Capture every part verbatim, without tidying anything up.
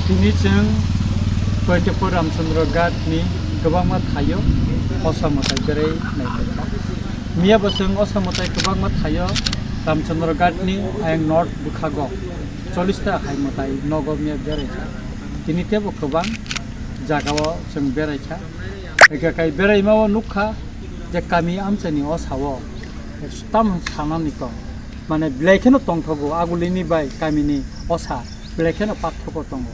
Tini chwng Koitepur Ramchandra Ghat ni kwbangma thaio osa mwtai berai nai. Miya bo chwng osa mwtai kwbangma thaio Ramchandra Ghat ni ayang north bwkhago chollish ta hai mwtai nogo miya berai kha. Tini tebo kwbang jagao chwng berai kha. Eka kai beraima o nukha je kami amchaini osao tam sanani kok. Mane belai kheno tongthogo agulini bai kamini osa belai kheno pakthogo tongo.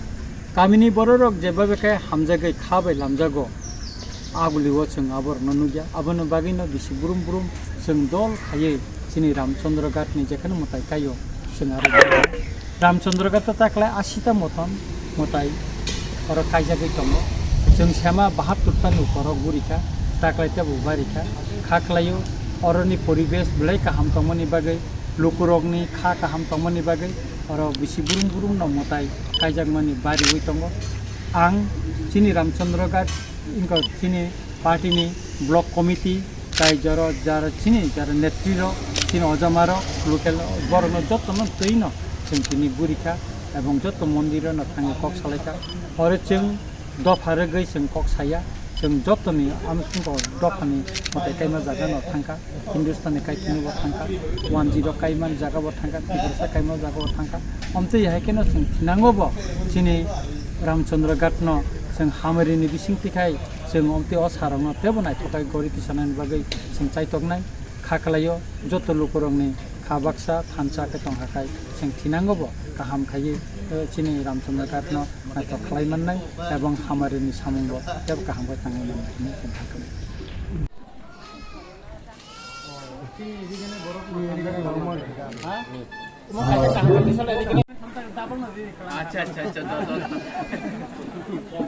Kamini bororok jebabe khe hamjagwi kha bai lamjago, agulio chwng aborokno nukya. Aboni bagwino bisi brum brum chwng dol khaiwi chini Ramchandra Ghat ni jekheno mwtai kaio chwng aro Ramchandra Ghat ta taklai asita mothon mwtai oro kaijagwi tongo. Chwng sema bahattur ta ni borok gurikha, taklai tebo barikha. Kha khlaio oroni poribesh belai kaham tongmani bagwi, lukurokni kha kaham tongmani bagwi oro bisi brum brum no mwtai kaijakmani bariwi tongo. Ang chini Ramchandra Ghat wngkha chini party ni block committee tai jaro jaro chini jaro netri rok, chini ojama rok, local borok no joto no twi no chwng tini gurikha ebong joto mondir no thangwi kok salaikha. Oro chwng dopha rwgwi chwng kok saya, chwng jotoni amsongo dophani mwtai kaima jaga no thangkha. Hindustani kaithwngwi bo thangkha, wanjwi rok kaimani jaga bo thangkha, tiprasa kaima jaga bo thangkha. Omtwi hai kheno chwng thinango bo chini Ramchandra Ghat no chwng hamari ni bising tikhai chwng omtwi o sarok no tebo naithok khai gori tisanani bagwi chwng chaitoknai. Kha khlaio joto lukurokni kha baksa thansa khe tong kha khai chwng thinango bo kaham khaiwi, eh, chini Ramchandra Ghat no naithok khlai mannai ebong hamari ni samung bo tebo kaham khe tangwi mannai hinwi chwng kha khlai. Acha, acha, acha, to, to, to.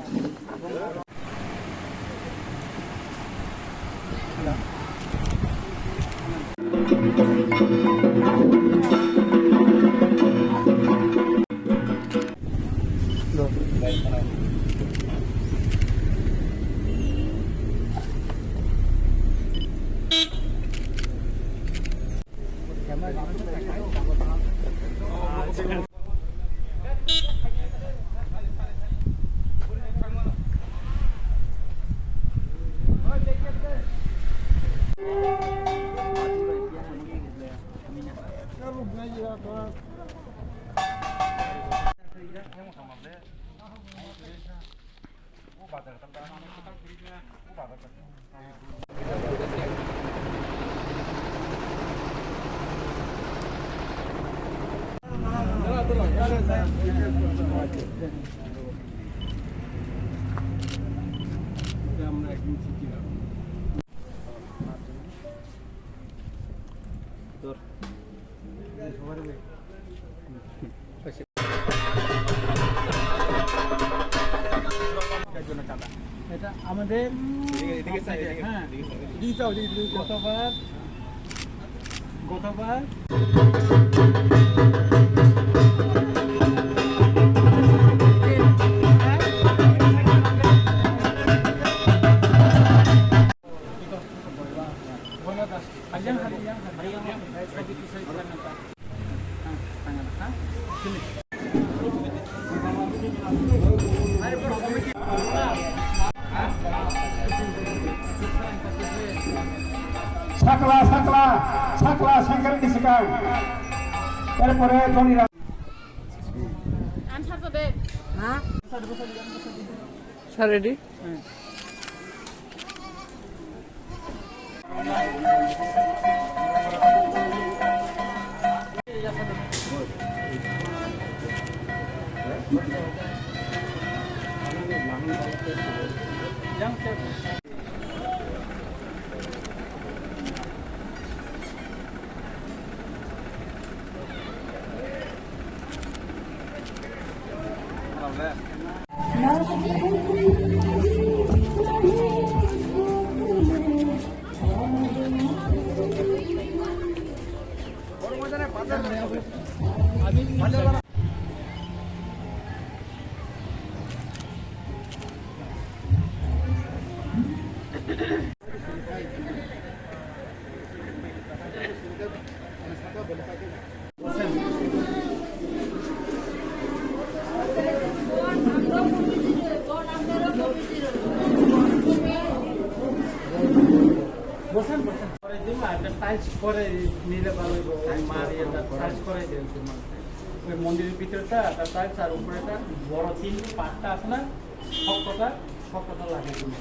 এটা আমাদের এদিকে চাও, এদিকে, হ্যাঁ। এদিকে চাও, এদিকে, এদিকে চাও। গতবার, গতবার Sakla, sakla, sakla, sengkrak ni swkang. Erpore Dhoni Ram. Answer to de. Ha? Sir, ready? পরে নিলে ভালো হইব, ওই মারি একটা সার্চ করে দেন তোমার। ওই মন্দিরের ভিতরেটা, তার টাইলস আর উপরেটা বড় তিন পাটটা আছে না, সব কথা, সব কথা লাগে তুমি।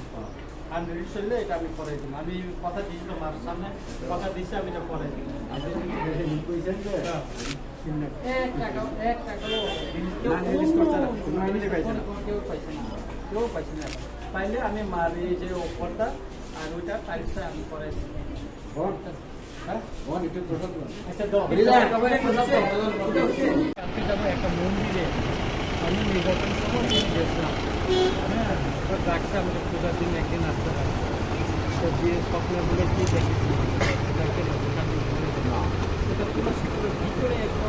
আনরিলিজ হইলে এটা আমি করাই দিই। আমি কথা দিছি তোমার সামনে, কথা দিছি আমি এটা করাই দিই। আপনি কি কইছেন যে হ্যাঁ। এক টাকা, এক টাকাও না, না, রিলিজ করছে না। কোনো রিলিজ পাইছে না। কেউ পাইছে না, কেউ পাইছে না। তাইলে আমি মারি যে অফারটা আর ওইটা টাইলসটা আমি করাই দিই। বল। হ্যাঁ? বল, একটু প্রসাদ বল। আচ্ছা, দাও। এই যে একটা প্রসাদ দাও। কালকে যাবো একটা মন্দিরে। আমি নির্বাচন সভায় ওখানে গেছিলাম। হ্যাঁ, ওটা ডাকছে আমাকে পূজার দিন একদিন আসতে হয়। তো গিয়ে স্বপ্নে বলে কি দেখেছি? ওটাকে না, ওটাকে বলে না। ওটা পুরো ভিতরে একটা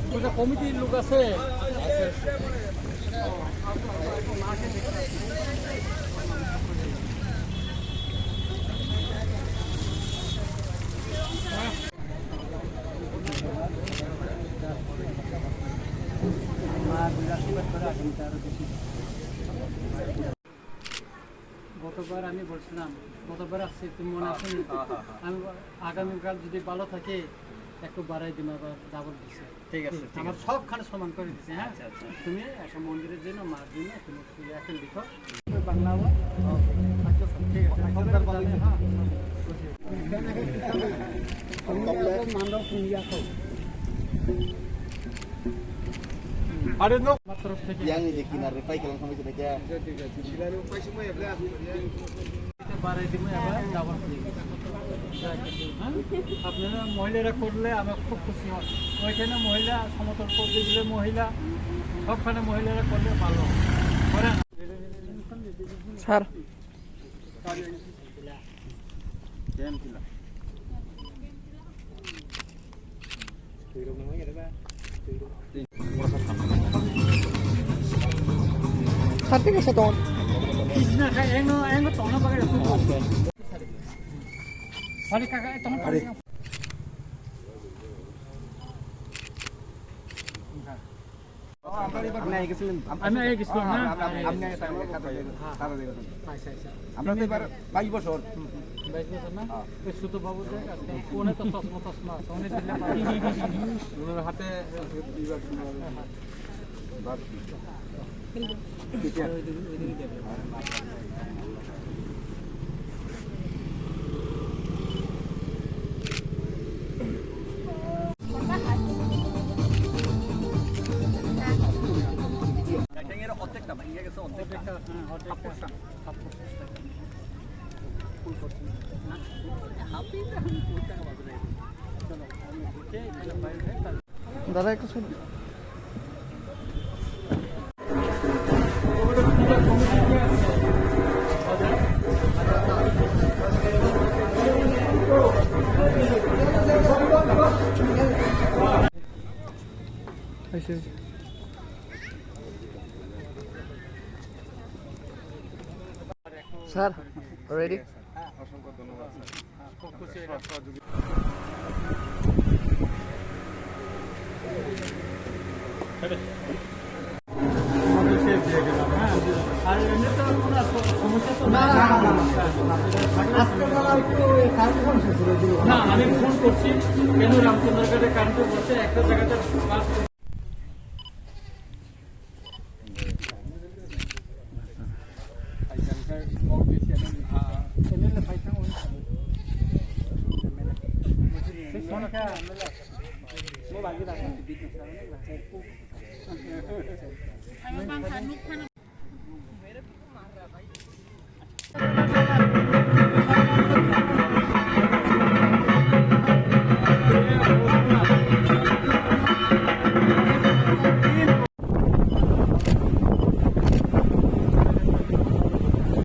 পূজা কমিটির লোক আছে। গতবার আমি বলছিলাম, গতবার আসছি, তুমি মনে আছে নি? হ্যাঁ, হ্যাঁ, হ্যাঁ। আমি বল-, আগামীকাল যদি ভালো থাকে, একটু বাড়াই দিন, আবার ডাবল দিছে। ঠিক আছে, ঠিক আমার আছে। সবখানে সমান করে দিছে, হ্যাঁ? আচ্ছা, আচ্ছা। তুমি একটা মন্দিরের জন্য, মার জন্য, তুমি শুধু এখন লিখো। বাংলা আবার? আচ্ছা, ঠিক আছে। হ্যাঁ, হ্যাঁ। Are no? Yang ini kena repai kalau sampai kita aja. এটা বাড়াই দিব, আবার ডাবল দিয়ে দিচ্ছি। হ্যাঁ? আপনারা মহিলারা করলে আমার খুব খুশি হয়। ওইখানে মহিলা, সমতল পদবীগুলো মহিলা, সবখানে মহিলারা করলে ভালো। করেন? Sir. Sate ka sa ton. Isna ka engo, engo tona bagay. Pali kaka, eh, tona pali. আমি আগে গেছিলাম। আম-, আমি আগে গেছিলাম, হ্যাঁ, না? আমরা, আমরা, হ্যাঁ, আপনি আগে থাকলে, হ্যাঁ। তারা দেখবেন। আচ্ছা, আচ্ছা। আমরা তো এবার বাইশ বছর। হুম, হুম। বাইশ বছর না? হ্যাঁ। ওই সুতো বাবু দেখ, আর কি। ওনার তো চশমা, চশমা আছে, উনি দিলে পারে। ওনার হাতে এবার সুন্দর। হ্যাঁ, হ্যাঁ। বাদ। অর্ধেকটা ভেঙে গেছে, অর্ধেকটা। অর্ধেকটা, হ্যাঁ, অর্ধেকটা। দাদা, একটু শুন। Sir, ready? অসংখ্য ধন্যবাদ, স্যার। আর এমনি তো কোনো সমস্যা তো না, না, না, না, না। আজকে না, একটু কারেন্ট সমস্যা ছিল, ছিল। না, আমি ফোন করছি, কেন রামচন্দ্রঘাটে কারেন্ট বসে একটা জায়গাতে পাঁচ